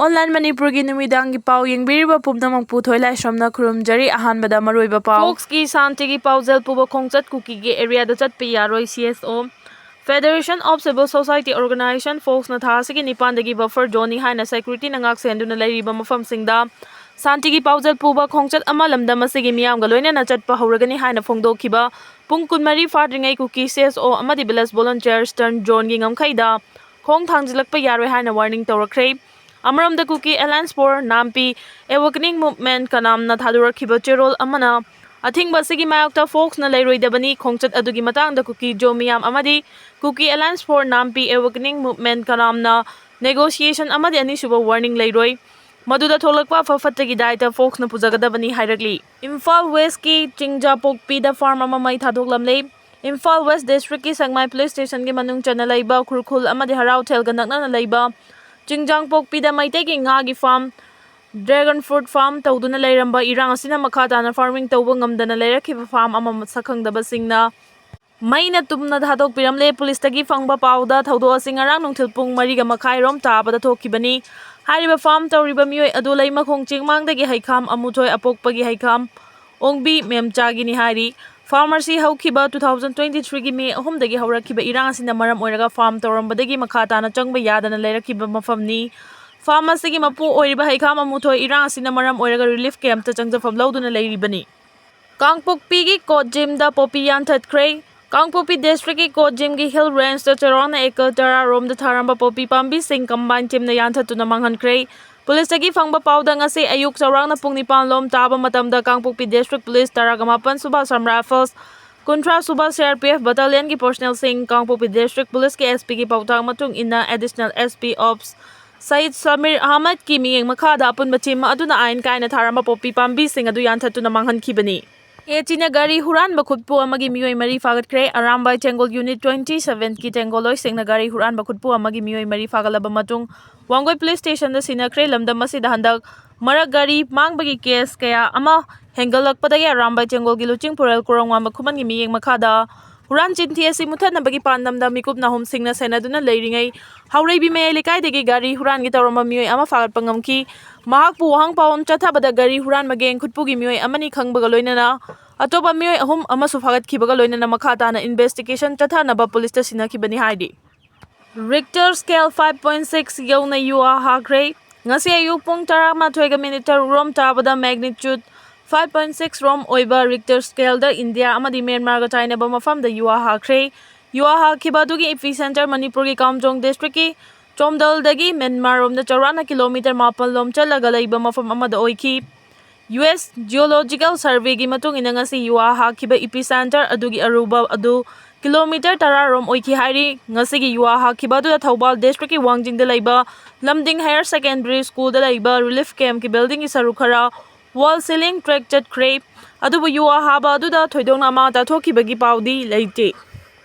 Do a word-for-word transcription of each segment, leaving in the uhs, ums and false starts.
Online ꯃꯅꯤꯄꯨꯔꯒꯤ ꯅꯨꯃꯤꯗꯥꯡꯒꯤ ꯄꯥꯎ ꯌꯦꯡꯕꯤꯔꯤꯕ ꯄꯨꯝꯅꯃꯛꯄꯨ ꯊꯣꯏꯂꯥꯏꯁ꯭ꯔꯝꯅ ꯈꯨꯔꯨꯝꯖꯔꯤ꯫ ꯑꯍꯥꯟꯕꯗ ꯃꯔꯨꯑꯣꯏꯕ ꯄꯥꯎ꯫ ꯐꯣꯛꯁꯀꯤ ꯁꯥꯟꯇꯤꯒꯤ ꯄꯥꯎꯖꯦꯜ ꯄꯨꯕ ꯈꯣꯡꯆꯠ ꯀꯨꯀꯤꯒꯤ ꯑꯦꯔꯤꯌꯥꯗ ꯆꯠꯄ ꯌꯥꯔꯣꯏ, ꯁꯤ ꯑꯦꯁ ꯑꯣ꯫ Federation of Civil Society Organization, ꯐꯣꯛꯁꯅ ꯊꯥ ꯑꯁꯤꯒꯤ ꯅꯤꯄꯥꯟꯗꯒꯤ ꯕꯐꯔ ꯖꯣꯟꯅꯤ ꯍꯥꯏꯅ ꯁꯦꯀ꯭ꯌꯨꯔꯤꯇꯤꯅ ꯉꯥꯛꯁꯦꯟꯗꯨꯅ ꯂꯩꯔꯤꯕ ꯃꯐꯝꯁꯤꯡꯗ ꯁꯥꯟꯇꯤꯒꯤ ꯄꯥꯎꯖꯦꯜ ꯄꯨꯕ ꯈꯣꯡꯆꯠ ꯑꯃ ꯂꯝꯗꯝ ꯑꯁꯤꯒꯤ ꯃꯤꯌꯥꯝꯒ ꯂꯣꯏꯅꯅ ꯆꯠꯄ ꯍꯧꯔꯒꯅꯤ ꯍꯥꯏꯅ ꯐꯣꯡꯗꯣꯛꯈꯤꯕ ꯄꯨꯡ ꯀꯨꯟꯃꯔꯤ ꯐꯥꯗ꯭ꯔꯤꯉꯩ ꯀꯨꯀꯤ ꯁꯤ ꯑꯦꯁ ꯑꯣ ꯑꯃꯗꯤ ꯚꯤꯂꯦꯖ ꯚꯣꯂꯨꯟꯇꯤꯌꯔꯁ ꯇꯔꯟ ꯖꯣꯟꯒꯤ ꯉꯝꯈꯩꯗ ꯈꯣꯡ ꯊꯥꯡꯖꯤꯜꯂꯛꯄ ꯌꯥꯔꯣꯏ ꯍꯥꯏꯅ ꯋꯥꯔꯅꯤꯡ ꯇꯧꯔꯛꯈ꯭ꯔꯦ꯫ ꯑꯃꯔꯣꯝꯗ ꯀꯨꯀꯤ ꯑꯦꯂꯥꯏꯟꯁ ꯐꯣꯔ ꯅꯥꯝꯄꯤ ꯑꯦꯋꯦꯀꯅꯤꯡ ꯃꯨꯚꯃꯦꯟꯠ, ꯀꯅꯥꯝꯅ ꯊꯥꯗꯣꯔꯛꯈꯤꯕ ꯆꯦꯔꯣꯜ ꯑꯃꯅ ꯑꯊꯤꯡꯕ ꯑꯁꯤꯒꯤ ꯃꯥꯌꯣꯛꯇ ꯐꯣꯛꯁꯅ ꯂꯩꯔꯣꯏꯗꯕꯅꯤ, ꯈꯣꯡꯆꯠ ꯑꯗꯨꯒꯤ ꯃꯇꯥꯡꯗ ꯀꯨꯀꯤ ꯖꯣ ꯃꯤꯌꯥꯝ ꯑꯃꯗꯤ ꯀꯨꯀꯤ ꯑꯦꯂꯥꯏꯟꯁ ꯐꯣꯔ ꯅꯥꯝꯄꯤ ꯑꯦꯋꯦꯀꯅꯤꯡ ꯃꯨꯚꯃꯦꯟꯠ, ꯀꯅꯥꯝꯅ ꯅꯦꯒꯣꯁꯤꯌꯦꯁꯟ ꯑꯃꯗꯤ ꯑꯅꯤꯁꯨꯕ ꯋꯥꯔꯅꯤꯡ ꯂꯩꯔꯣꯏ꯫ ꯃꯗꯨꯗ ꯊꯣꯛꯂꯛꯄ ꯑꯐ ꯐꯠꯇꯒꯤ ꯗꯥꯏꯇ ꯐꯣꯛꯁꯅ ꯄꯨꯖꯒꯗꯕꯅꯤ ꯍꯥꯏꯔꯛꯂꯤ꯫ ꯏꯝꯐꯥꯜ ꯋꯦꯁꯀꯤ ꯆꯤꯡꯖꯥꯄꯣꯛꯄꯤꯗ ꯐꯥꯔꯝ ꯑꯃ ꯃꯩ ꯊꯥꯗꯣꯛꯂꯝꯂꯦ꯫ ꯏꯝꯐꯥꯜ ꯋꯦꯁ ꯗꯤꯁꯇ꯭ꯔꯤꯛꯀꯤ ꯁꯦꯛꯃꯥꯏ ꯄꯨꯂꯤꯁ ꯁ꯭ꯇꯦꯁꯟꯒꯤ ꯃꯅꯨꯡ ꯆꯟꯅ ꯂꯩꯕ ꯎꯈ꯭ꯔꯨꯜꯈꯨꯜ ꯑꯃꯗꯤ ꯍꯔꯥꯎꯊꯦꯜꯒ ꯅꯛꯅꯅ ꯂꯩꯕ ꯆꯤꯡꯖꯥꯡꯄꯣꯛꯄꯤꯗ ꯃꯩꯇꯩꯒꯤ ꯉꯥꯒꯤ ꯐꯥꯔꯝ, ꯗ꯭ꯔꯦꯒꯟ ꯐ꯭ꯔꯨꯠ ꯐꯥꯔꯝ ꯇꯧꯗꯨꯅ ꯂꯩꯔꯝꯕ ꯏꯔꯥꯡ ꯑꯁꯤꯅ ꯃꯈꯥ ꯇꯥꯅ ꯐꯥꯔꯃꯤꯡ ꯇꯧꯕ ꯉꯝꯗꯅ ꯂꯩꯔꯛꯈꯤꯕ ꯐꯥꯔꯝ ꯑꯃ ꯁꯛꯈꯪꯗꯕꯁꯤꯡꯅ ꯃꯩꯅ ꯇꯨꯝꯅ ꯊꯥꯗꯣꯛꯄꯤꯔꯝꯂꯦ꯫ ꯄꯨꯂꯤꯁꯇꯒꯤ ꯐꯪꯕ ꯄꯥꯎꯗ ꯊꯧꯗꯣꯛ ꯑꯁꯤ ꯉꯔꯥꯡ ꯅꯨꯡꯊꯤꯜ ꯄꯨꯡ ꯃꯔꯤꯒ ꯃꯈꯥꯏꯔꯣꯝ ꯇꯥꯕꯗ ꯊꯣꯛꯈꯤꯕꯅꯤ꯫ ꯍꯥꯏꯔꯤꯕ ꯐꯥꯔꯝ ꯇꯧꯔꯤꯕ ꯃꯤꯑꯣꯏ ꯑꯗꯨ ꯂꯩꯃꯈꯣꯡ ꯆꯤꯡꯃꯥꯡꯗꯒꯤ ꯍꯩꯈꯥꯝ ꯑꯃꯨꯊꯣꯏ ꯑꯄꯣꯛꯄꯒꯤ ꯍꯩꯈꯥꯝ ꯑꯣꯡꯕꯤ ꯃꯦꯝꯆꯥꯒꯤꯅꯤ ꯍꯥꯏꯔꯤ꯫ ꯐꯥꯔꯝ ꯑꯁꯤ ꯍꯧꯈꯤꯕ two thousand twenty threeꯒꯤ ꯃꯦ ꯑꯍꯨꯝꯗꯒꯤ ꯍꯧꯔꯛꯈꯤꯕ ꯏꯔꯥꯡ ꯑꯁꯤꯅ ꯃꯔꯝ ꯑꯣꯏꯔꯒ ꯐꯥꯔꯝ ꯇꯧꯔꯝꯕꯗꯒꯤ ꯃꯈꯥ ꯇꯥꯅ ꯆꯪꯕ ꯌꯥꯗꯅ ꯂꯩꯔꯛꯈꯤꯕ ꯃꯐꯝꯅꯤ꯫ ꯐꯥꯔꯝ ꯑꯁꯤꯒꯤ ꯃꯄꯨ ꯑꯣꯏꯔꯤꯕ ꯍꯩꯈꯥꯝ ꯑꯃꯨꯊꯣꯏ ꯏꯔꯥꯡ ꯑꯁꯤꯅ ꯃꯔꯝ ꯑꯣꯏꯔꯒ ꯔꯤꯂꯤꯐ ꯀꯦꯝꯞꯇ ꯆꯪꯖꯐꯝ ꯂꯧꯗꯨꯅ ꯂꯩꯔꯤꯕꯅꯤ꯫ ꯀꯥꯡꯄꯣꯛꯄꯤꯒꯤ ꯀꯣꯠ ꯖꯤꯝꯗ ꯄꯣꯄꯤ ꯌꯥꯟꯊꯠꯈ꯭ꯔꯦ꯫ ꯀꯥꯡꯄꯣꯛꯄꯤ ꯗꯤꯁꯇ꯭ꯔꯤꯛꯀꯤ ꯀꯣꯠ ꯖꯤꯝꯒꯤ ꯍꯤꯜ ꯔꯦꯟꯖꯇ ꯆꯥꯎꯔꯥꯛꯅ ꯑꯦꯀꯔ ꯇꯔꯥ ꯔꯣꯝꯗ ꯊꯥꯔꯝꯕ ꯄꯣꯄꯤ ꯄꯥꯝꯕꯤꯁꯤꯡ ꯀꯝꯕꯥꯏꯟ ꯇꯤꯝꯅ ꯌꯥꯟꯊꯠꯇꯨꯅ ꯃꯥꯡꯍꯟꯈ꯭ꯔꯦ꯫ ꯄꯨꯂꯤꯁꯇꯒꯤ ꯐꯪꯕ ꯄꯥꯎꯗ ꯉꯁꯤ ꯑꯌꯨꯛ ꯆꯥꯎꯔꯥꯛꯅ ꯄꯨꯡ ꯅꯤꯄꯥꯟ ꯂꯣꯝ ꯇꯥꯕ ꯃꯇꯝꯗ ꯀꯥꯡꯄꯣꯛꯄꯤ ꯗꯤꯁꯇ꯭ꯔꯤꯛ ꯄꯨꯂꯤꯁ ꯇꯔꯥꯒ ꯃꯥꯄꯟ ꯁꯨꯕ ꯑꯁꯥꯝ ꯔꯥꯏꯐꯜꯁ, ꯀꯨꯟꯊ꯭ꯔꯥ ꯁꯨꯕ ꯁꯤ ꯑꯥꯔ ꯄꯤ ꯑꯦꯐ ꯕꯇꯥꯂꯤꯌꯟꯒꯤ ꯄꯔꯁꯅꯦꯜꯁꯤꯡ, ꯀꯥꯡꯄꯣꯛꯄꯤ ꯗꯤꯁꯇ꯭ꯔꯤꯛ ꯄꯨꯂꯤꯁꯀꯤ ꯑꯦꯁ ꯄꯤꯒꯤ ꯄꯥꯎꯇꯥꯛ ꯃꯇꯨꯡ ꯏꯟꯅ additional S P ꯑꯣꯞꯁ Sayed Samir ꯑꯍꯃꯗꯀꯤ ꯃꯤꯠꯌꯦꯡ ꯃꯈꯥꯗ ꯑꯄꯨꯟꯕ ꯇꯤꯝ ꯑꯗꯨꯅ ꯑꯥꯏꯟ ꯀꯥꯏꯅ ꯊꯥꯔꯝꯕ ꯄꯣꯄꯤ ꯄꯥꯝꯕꯤꯁꯤꯡ ꯑꯗꯨ ꯌꯥꯟꯊꯠꯇꯨꯅ ꯃꯥꯡꯍꯟꯈꯤꯕꯅꯤ꯫ ꯑꯦ ꯆꯤꯅ ꯒꯥꯔꯤ ꯍꯨꯔꯥꯟꯕ ꯈꯨꯠꯄꯨ ꯑꯃꯒꯤ ꯃꯤꯑꯣꯏ ꯃꯔꯤ ꯐꯥꯒꯠꯈ꯭ꯔꯦ꯫ ꯑꯔꯥꯝꯕꯥꯏ ꯆꯦꯡꯒꯣꯜ ꯌꯨꯅꯤꯠ twenty sevenꯀꯤ ꯆꯦꯡꯒꯣꯜꯂꯣꯏꯁꯤꯡꯅ ꯒꯥꯔꯤ ꯍꯨꯔꯥꯟꯕ ꯈꯨꯠꯄꯨ ꯑꯃꯒꯤ ꯃꯤꯑꯣꯏ ꯃꯔꯤ ꯐꯥꯒꯠꯂꯕ ꯃꯇꯨꯡ ꯋꯥꯡꯒꯣꯏ ꯄꯨꯂꯤꯁ ꯁ꯭ꯇꯦꯁꯟꯗ ꯁꯤꯟꯅꯈ꯭ꯔꯦ꯫ ꯂꯝꯗꯝ ꯑꯁꯤꯗ ꯍꯟꯗꯛ ꯃꯔꯛ ꯒꯥꯔꯤ ꯃꯥꯡꯕꯒꯤ ꯀꯦꯁ ꯀꯌꯥ ꯑꯃ ꯍꯦꯟꯒꯠꯂꯛꯄꯗꯒꯤ ꯑꯔꯥꯝꯕꯥꯏ ꯆꯦꯡꯒꯣꯜꯒꯤ ꯂꯨꯆꯤꯡ ꯄꯨꯔꯦꯜ ꯀꯣꯔꯣꯡ ꯋꯥꯡꯃ ꯈꯨꯃꯟꯒꯤ ꯃꯤꯠꯌꯦꯡ ꯃꯈꯥꯗ ꯍꯨꯔꯥꯟ ꯆꯤꯟꯊꯤ ꯑꯁꯤ ꯃꯨꯠꯊꯠꯅꯕꯒꯤ ꯄꯥꯟꯗꯝꯗ ꯃꯤꯀꯨꯞ ꯅꯥꯍꯨꯝꯁꯤꯡꯅ ꯁꯦꯟꯅꯗꯨꯅ ꯂꯩꯔꯤꯉꯩ, ꯍꯥꯎꯔꯩꯕꯤ ꯃꯌꯥꯏ ꯂꯩꯀꯥꯏꯗꯒꯤ ꯒꯥꯔꯤ ꯍꯨꯔꯥꯟꯒꯦ ꯇꯧꯔꯝꯕ ꯃꯤꯑꯣꯏ ꯑꯃ ꯐꯥꯒꯠꯄ ꯉꯝꯈꯤ꯫ ꯃꯍꯥꯛꯄꯨ ꯋꯥꯍꯪ ꯄꯥꯎꯈꯨꯝ ꯆꯠꯊꯕꯗ ꯒꯥꯔꯤ ꯍꯨꯔꯥꯟꯕ ꯒꯦꯡ ꯈꯨꯠꯄꯨꯒꯤ ꯃꯤꯑꯣꯏ ꯑꯃꯅꯤ ꯈꯪꯕꯒ ꯂꯣꯏꯅꯅ ꯑꯇꯣꯞꯄ ꯃꯤꯑꯣꯏ ꯑꯍꯨꯝ ꯑꯃꯁꯨ ꯐꯥꯒꯠꯈꯤꯕꯒ ꯂꯣꯏꯅꯅ ꯃꯈꯥ ꯇꯥꯅ ꯏꯟꯚꯦꯁꯇꯤꯒꯦꯁꯟ ꯆꯠꯊꯅꯕ ꯄꯨꯂꯤꯁꯇ ꯁꯤꯟꯅꯈꯤꯕꯅꯤ ꯍꯥꯏꯔꯤ꯫ Richter scale five point six ꯌꯧꯅ ꯌꯨ ꯍꯥꯈ꯭ꯔꯦ꯫ ꯉꯁꯤ ꯑꯌꯨꯛ ꯄꯨꯡ ꯇꯔꯥꯃꯥꯊꯣꯏꯒ ꯃꯤꯅꯤꯠ ꯇꯔꯨꯛ ꯔꯣꯝ ꯇꯥꯕꯗ magnitude five point six ꯔꯣꯝ ꯑꯣꯏꯕ Richter scaleꯗ ꯏꯟꯗꯤꯌꯥ ꯑꯃꯗꯤ ꯃ꯭ꯌꯥꯟꯃꯥꯔꯒ ꯆꯥꯏꯅꯕ ꯃꯐꯝꯗ ꯌꯨ ꯍꯥꯈ꯭ꯔꯦ꯫ ꯌꯨ ꯍꯥꯈꯤꯕ ꯑꯗꯨꯒꯤ epicenter ꯃꯅꯤꯄꯨꯔꯒꯤ ꯀꯥꯝꯖꯣꯡ districtꯀꯤ ꯆꯣꯝꯗꯜꯗꯒꯤ ꯃ꯭ꯌꯥꯟꯃꯥꯔꯔꯣꯝꯗ ꯆꯥꯎꯔꯥꯛꯅ kilometre ꯃꯥꯄꯜ ꯂꯣꯝ ꯆꯠꯂꯒ ꯂꯩꯕ ꯃꯐꯝ ꯑꯃꯗ ꯑꯣꯏꯈꯤ꯫ U S Geological Surveyꯒꯤ ꯃꯇꯨꯡ ꯏꯟꯅ ꯉꯁꯤ ꯌꯨ ꯍꯥꯈꯤꯕ epicenter ꯑꯗꯨꯒꯤ ꯑꯔꯨꯕ ꯑꯗꯨ kilometre ꯇꯔꯥ ꯔꯣꯝ ꯑꯣꯏꯈꯤ ꯍꯥꯏꯔꯤ꯫ ꯉꯁꯤꯒꯤ ꯌꯨ ꯍꯥꯈꯤꯕ ꯑꯗꯨꯗ ꯊꯧꯕꯥꯜ districtꯀꯤ ꯋꯥꯡꯖꯤꯡꯗ ꯂꯩꯕ ꯂꯝꯗꯤꯡ Higher Secondary Schoolꯗ ꯂꯩꯕ relief campꯀꯤ buildingꯒꯤ ꯁꯔꯨꯛ ꯈꯔ wall ceiling crack ꯆꯠꯈ꯭ꯔꯦ꯫ ꯑꯗꯨꯕꯨ ꯌꯨ ꯍꯥꯕ ꯑꯗꯨꯗ ꯊꯣꯏꯗꯣꯛꯅ ꯑꯃꯥꯡ ꯑꯇꯥ ꯊꯣꯛꯈꯤꯕꯒꯤ ꯄꯥꯎꯗꯤ ꯂꯩꯇꯦ꯫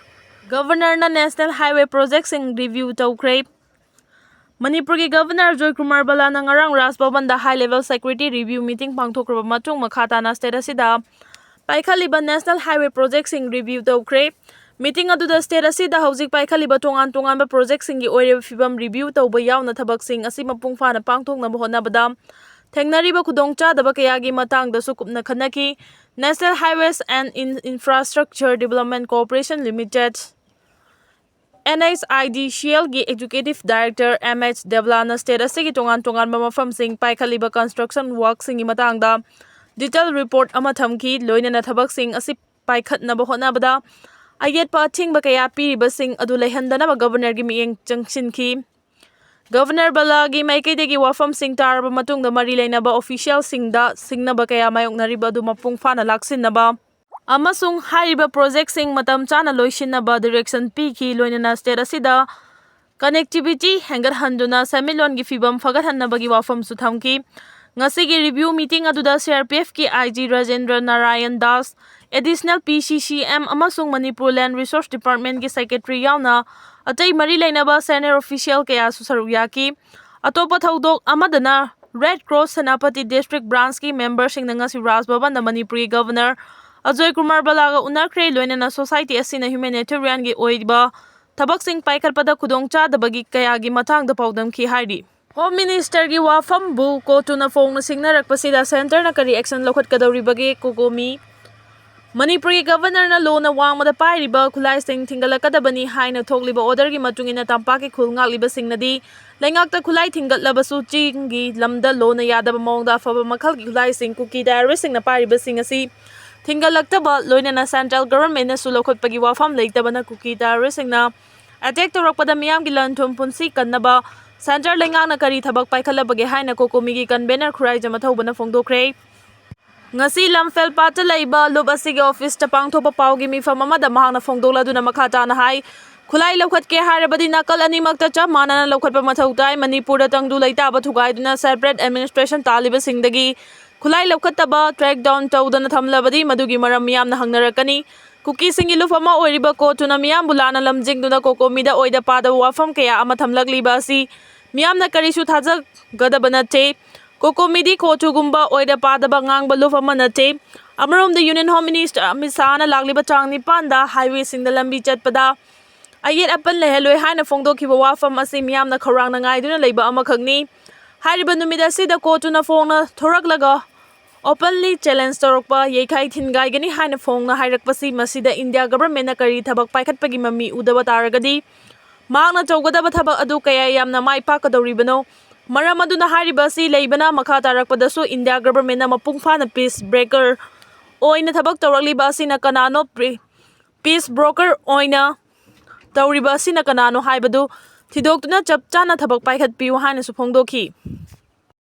Governorꯅ National Highway projectꯁꯤꯡ review ꯇꯧꯈ꯭ꯔꯦ꯫ ꯃꯅꯤꯄꯨꯔꯒꯤ Governor ꯖꯣꯏꯀꯨꯃꯥꯔ ꯕꯂꯥꯅ ꯉꯔꯥꯡ ꯔꯥꯖ ꯚꯕꯟꯗ high level security review meeting ꯄꯥꯡꯊꯣꯛꯈ꯭ꯔꯕ ꯃꯇꯨꯡ ꯃꯈꯥ ꯇꯥꯅ state ꯑꯁꯤꯗ ꯄꯥꯏꯈꯠꯂꯤꯕ National Highway projectꯁꯤꯡ review ꯇꯧꯈ꯭ꯔꯦ꯫ Meeting ꯑꯗꯨꯗ state ꯑꯁꯤꯗ ꯍꯧꯖꯤꯛ ꯄꯥꯏꯈꯠꯂꯤꯕ ꯇꯣꯉꯥꯟ ꯇꯣꯉꯥꯟꯕ projectꯁꯤꯡꯒꯤ ꯑꯣꯏꯔꯤꯕ ꯐꯤꯕꯝ review ꯇꯧꯕ ꯌꯥꯎꯅ ꯊꯕꯛꯁꯤꯡ ꯑꯁꯤ ꯃꯄꯨꯡ ꯐꯥꯅ ꯄꯥꯡꯊꯣꯛꯅꯕ ꯍꯣꯠꯅꯕꯗ ꯊꯦꯡꯅꯔꯤꯕ ꯈꯨꯗꯣꯡꯆꯥꯗꯕ ꯀꯌꯥꯒꯤ ꯃꯇꯥꯡꯗꯁꯨ ꯀꯨꯞꯅ ꯈꯟꯅꯈꯤ꯫ National Highways and In-, Infrastructure Development Corporation Limited, N H I D C Lꯒꯤ Executive Director M H ꯗꯦꯕꯂꯥꯅ state ꯑꯁꯤꯒꯤ ꯇꯣꯉꯥꯟ ꯇꯣꯉꯥꯟꯕ ꯃꯐꯝꯁꯤꯡ ꯄꯥꯏꯈꯠꯂꯤꯕ construction workꯁꯤꯡꯒꯤ ꯃꯇꯥꯡꯗ detail report ꯑꯃ ꯊꯝꯈꯤ꯫ ꯂꯣꯏꯅꯅ ꯊꯕꯛꯁꯤꯡ ꯑꯁꯤ ꯄꯥꯏꯈꯠꯅꯕ ꯍꯣꯠꯅꯕꯗ ꯑꯌꯦꯠꯄ ꯑꯊꯤꯡꯕ ꯀꯌꯥ ꯄꯤꯔꯤꯕꯁꯤꯡ ꯑꯗꯨ ꯂꯩꯍꯟꯗꯅꯕ Governorꯒꯤ ꯃꯤꯠꯌꯦꯡ ꯆꯪꯁꯤꯟꯈꯤ꯫ Governor ꯕꯂꯥꯒꯤ ꯃꯥꯏꯀꯩꯗꯒꯤ ꯋꯥꯐꯝꯁꯤꯡ ꯇꯥꯔꯕ ꯃꯇꯨꯡꯗ ꯃꯔꯤ ꯂꯩꯅꯕ officialꯁꯤꯡꯗ ꯁꯤꯡꯅꯕ ꯀꯌꯥ ꯃꯥꯌꯣꯛꯅꯔꯤꯕ ꯑꯗꯨ ꯃꯄꯨꯡ ꯐꯥꯅ ꯂꯥꯛꯁꯤꯟꯅꯕ ꯑꯃꯁꯨꯡ ꯍꯥꯏꯔꯤꯕ projectꯁꯤꯡ ꯃꯇꯝ ꯆꯥꯅ ꯂꯣꯏꯁꯤꯟꯅꯕ direction ꯄꯤꯈꯤ꯫ ꯂꯣꯏꯅꯅ state ꯑꯁꯤꯗ connectivity ꯍꯦꯟꯒꯠꯍꯟꯗꯨꯅ ꯁꯦꯟꯃꯤꯠꯂꯣꯟꯒꯤ ꯐꯤꯕꯝ ꯐꯒꯠꯍꯟꯅꯕꯒꯤ ꯋꯥꯐꯝꯁꯨ ꯊꯝꯈꯤ꯫ ꯉꯁꯤꯒꯤ review meeting ꯑꯗꯨꯗ C R P Fꯀꯤ I G Rajendra Narayan Das, Additional P C C M ꯑꯃꯁꯨꯡ ꯃꯅꯤꯄꯨꯔ Land Resource Departmentꯀꯤ secretary ꯌꯥꯎꯅ ꯑꯇꯩ ꯃꯔꯤ ꯂꯩꯅꯕ senior official ꯀꯌꯥꯁꯨ ꯁꯔꯨꯛ ꯌꯥꯈꯤ꯫ ꯑꯇꯣꯞꯄ ꯊꯧꯗꯣꯛ ꯑꯃꯗꯅ Red Cross ꯁꯦꯅꯥꯄꯇꯤ district branchꯀꯤ memberꯁꯤꯡꯅ ꯉꯁꯤ ꯔꯥꯖ ꯚꯕꯟꯗ ꯃꯅꯤꯄꯨꯔꯒꯤ Governor ꯑꯖꯣꯏ ꯀꯨꯃꯥꯔ ꯕꯂꯥꯒ ꯎꯅꯈ꯭ꯔꯦ꯫ ꯂꯣꯏꯅꯅ ꯁꯣꯁꯥꯏꯇꯤ ꯑꯁꯤꯅ ꯍ꯭ꯌꯨꯃꯦꯅꯤꯇꯦꯔꯤꯌꯟꯒꯤ ꯑꯣꯏꯕ ꯊꯕꯛꯁꯤꯡ ꯄꯥꯏꯈꯠꯄꯗ ꯈꯨꯗꯣꯡꯆꯥꯗꯕꯒꯤ ꯀꯌꯥꯒꯤ ꯃꯇꯥꯡꯗ ꯄꯥꯎꯗꯝꯈꯤ ꯍꯥꯏꯔꯤ꯫ ꯍꯣꯝ ꯃꯤꯅꯤꯁꯇꯔꯒꯤ ꯋꯥꯐꯝꯕꯨ ꯀꯣꯇꯨꯅ ꯐꯣꯡꯅ ꯁꯤꯡꯅꯔꯛꯄꯁꯤꯗ ꯁꯦꯟꯇꯔꯅ ꯀꯔꯤ ꯑꯦꯛꯁꯟ ꯂꯧꯈꯠꯀꯗꯧꯔꯤꯕꯒꯦ? ꯀꯣꯀꯣꯃꯤ꯫ ꯃꯅꯤꯄꯨꯔꯒꯤ ꯒꯕꯔꯅꯔꯅ ꯂꯣꯅ ꯋꯥꯡꯃꯗ ꯄꯥꯏꯔꯤꯕ ꯈꯨꯠꯂꯥꯏꯁꯤꯡ ꯊꯤꯡꯒꯠꯂꯛꯀꯗꯕꯅꯤ ꯍꯥꯏꯅ ꯊꯣꯛꯂꯤꯕ ꯑꯣꯔꯗꯔꯒꯤ ꯃꯇꯨꯡ ꯏꯟꯅ ꯇꯝꯄꯥꯛꯀꯤ ꯈꯨꯜ ꯉꯥꯛꯂꯤꯕꯁꯤꯡꯅꯗꯤ ꯂꯩꯉꯥꯛꯇ ꯈꯨꯠꯂꯥꯏ ꯊꯤꯡꯒꯠꯂꯕꯁꯨ ꯆꯤꯡꯒꯤ ꯂꯝꯗ ꯂꯣꯅ ꯌꯥꯗꯕ ꯃꯑꯣꯡꯗ ꯑꯐꯕ ꯃꯈꯜꯒꯤ ꯈꯨꯠꯂꯥꯏꯁꯤꯡ ꯀꯨꯀꯤ ꯇꯦꯔꯣꯔꯤꯁꯁꯤꯡꯅ ꯄꯥꯏꯔꯤꯕꯁꯤꯡ ꯑꯁꯤ ꯊꯤꯡꯒꯠꯂꯛꯇꯕ, ꯂꯣꯏꯅꯅ ꯁꯦꯟꯇ꯭ꯔꯦꯜ ꯒꯕꯔꯟꯃꯦꯟꯠꯅꯁꯨ ꯂꯧꯈꯠꯄꯒꯤ ꯋꯥꯐꯝ ꯂꯩꯇꯕꯅ ꯀꯨꯀꯤ ꯇꯦꯔꯣꯔꯤꯁꯁꯤꯡꯅ ꯑꯦꯇꯦꯛ ꯇꯧꯔꯛꯄꯗ ꯃꯤꯌꯥꯝꯒꯤ ꯂꯟ ꯊꯨꯝ ꯄꯨꯟꯁꯤ ꯀꯟꯅꯕ ꯁꯦꯟꯇ꯭ꯔꯦꯜ ꯂꯩꯉꯥꯛꯅ ꯀꯔꯤ ꯊꯕꯛ ꯄꯥꯏꯈꯠꯂꯕꯒꯦ ꯍꯥꯏꯅ ꯀꯣꯀꯣꯃꯤꯒꯤ ꯀꯟꯚꯦꯅꯔ ꯈꯨꯔꯥꯏꯖꯝ ꯑꯊꯧꯕꯅ ꯐꯣꯡꯗꯣꯛꯈ꯭ꯔꯦ꯫ ꯉꯁꯤ ꯂꯝꯐꯦꯜꯄꯥꯠꯇ ꯂꯩꯕ ꯂꯨꯞ ꯑꯁꯤꯒꯤ ꯑꯣꯐꯤꯁꯇ ꯄꯥꯡꯊꯣꯛꯄ ꯄꯥꯎꯒꯤ ꯃꯤꯐꯝ ꯑꯃꯗ ꯃꯍꯥꯛꯅ ꯐꯣꯡꯗꯣꯛꯂꯗꯨꯅ ꯃꯈꯥ ꯇꯥꯅ ꯍꯥꯏ, ꯈꯨꯠꯂꯥꯏ ꯂꯧꯈꯠꯀꯦ ꯍꯥꯏꯔꯕꯗꯤ ꯅꯥꯀꯜ ꯑꯅꯤꯃꯛꯇ ꯆꯞ ꯃꯥꯟꯅꯅ ꯂꯧꯈꯠꯄ ꯃꯊꯧ ꯇꯥꯏ꯫ ꯃꯅꯤꯄꯨꯔꯗ ꯇꯪꯗꯨ ꯂꯩꯇꯥꯕ ꯊꯨꯒꯥꯏꯗꯨꯅ ꯁꯦꯄꯔꯦꯠ ꯑꯦꯗꯃꯤꯅꯤꯁꯇ꯭ꯔꯦꯁꯟ ꯇꯥꯜꯂꯤꯕꯁꯤꯡꯗꯒꯤ ꯈꯨꯠꯂꯥꯏ ꯂꯧꯈꯠꯇꯕ, ꯇ꯭ꯔꯦꯛ ꯗꯥꯎꯟ ꯇꯧꯗꯅ ꯊꯝꯂꯕꯗꯤ ꯃꯗꯨꯒꯤ ꯃꯔꯝ ꯃꯤꯌꯥꯝꯅ ꯍꯪꯅꯔꯛꯀꯅꯤ꯫ ꯀꯨꯀꯤꯁꯤꯡꯒꯤ ꯂꯨꯞ ꯑꯃ ꯑꯣꯏꯔꯤꯕ ꯀꯣꯇꯨꯅ ꯃꯤꯌꯥꯝꯕꯨ ꯂꯥꯟꯅ ꯂꯝꯖꯤꯡꯗꯨꯅ ꯀꯣꯀꯣꯃꯤꯗ ꯑꯣꯏꯗ ꯄꯥꯗꯕ ꯋꯥꯐꯝ ꯀꯌꯥ ꯑꯃ ꯊꯝꯂꯛꯂꯤꯕ ꯑꯁꯤ ꯃꯤꯌꯥꯝꯅ ꯀꯔꯤꯁꯨ ꯊꯥꯖꯒꯗꯕ ꯅꯠꯇꯦ꯫ ꯀꯣꯀꯣꯃꯤꯗꯤ ꯀꯣꯇꯨꯒꯨꯝꯕ ꯑꯣꯏꯗ ꯄꯥꯗꯕ ꯉꯥꯡꯕ ꯂꯨꯞ ꯑꯃ ꯅꯠꯇꯦ꯫ ꯑꯃꯔꯣꯝꯗ ꯌꯨꯅꯤꯌꯟ ꯍꯣꯝ ꯃꯤꯅꯤꯁꯇꯔ ꯑꯃꯤꯠ ꯁꯥꯍꯅ ꯂꯥꯛꯂꯤꯕ ꯇꯥꯡ ꯅꯤꯄꯥꯟꯗ ꯍꯥꯏꯋꯦꯁꯤꯡꯗ ꯂꯝꯕꯤ ꯆꯠꯄꯗ ꯑꯌꯦꯠ ꯑꯄꯟ ꯂꯩꯍꯜꯂꯣꯏ ꯍꯥꯏꯅ ꯐꯣꯡꯗꯣꯛꯈꯤꯕ ꯋꯥꯐꯝ ꯑꯁꯤ ꯃꯤꯌꯥꯝꯅ ꯈꯧꯔꯥꯡꯅ ꯉꯥꯏꯗꯨꯅ ꯂꯩꯕ ꯑꯃꯈꯛꯅꯤ꯫ ꯍꯥꯏꯔꯤꯕ ꯅꯨꯃꯤꯠ ꯑꯁꯤꯗ ꯀꯣꯇꯨꯅ ꯐꯣꯡꯅ ꯊꯣꯔꯛꯂꯒ ꯑꯣꯄꯟꯂꯤ ꯆꯦꯂꯦꯟꯖ ꯇꯧꯔꯛꯄ, ꯌꯩꯈꯥꯏ ꯊꯤꯟꯒꯥꯏꯒꯅꯤ ꯍꯥꯏꯅ ꯐꯣꯡꯅ ꯍꯥꯏꯔꯛꯄꯁꯤ ꯃꯁꯤꯗ ꯏꯟꯗꯤꯌꯥ ꯒꯕꯔꯃꯦꯟꯠꯅ ꯀꯔꯤ ꯊꯕꯛ ꯄꯥꯏꯈꯠꯄꯒꯤ ꯃꯃꯤ ꯎꯗꯕ ꯇꯥꯔꯒꯗꯤ ꯃꯍꯥꯛꯅ ꯇꯧꯒꯗꯕ ꯊꯕꯛ ꯑꯗꯨ ꯀꯌꯥ ꯌꯥꯝꯅ ꯃꯥꯏ ꯄꯥꯛꯀꯗꯧꯔꯤꯕꯅꯣ? ꯃꯔꯝ ꯑꯗꯨꯅ ꯍꯥꯏꯔꯤꯕ ꯑꯁꯤ ꯂꯩꯕꯅ ꯃꯈꯥ ꯇꯥꯔꯛꯄꯗꯁꯨ ꯏꯟꯗꯤꯌꯥ ꯒꯕꯔꯃꯦꯟꯠꯅ ꯃꯄꯨꯡ ꯐꯥꯅ ꯄꯤꯁ ꯕ꯭ꯔꯦꯀꯔ ꯑꯣꯏꯅ ꯊꯕꯛ ꯇꯧꯔꯛꯂꯤꯕ ꯑꯁꯤꯅ ꯀꯅꯥꯅꯣ? ꯄ꯭ꯔꯤ-, ꯄꯤꯁ ꯕ꯭ꯔꯣꯀꯔ ꯑꯣꯏꯅ ꯇꯧꯔꯤꯕ ꯑꯁꯤꯅ ꯀꯅꯥꯅꯣ ꯍꯥꯏꯕꯗꯨ ꯊꯤꯗꯣꯛꯇꯨꯅ ꯆꯞ ꯆꯥꯅ ꯊꯕꯛ ꯄꯥꯏꯈꯠꯄꯤꯌꯨ ꯍꯥꯏꯅꯁꯨ ꯐꯣꯡꯗꯣꯛꯈꯤ꯫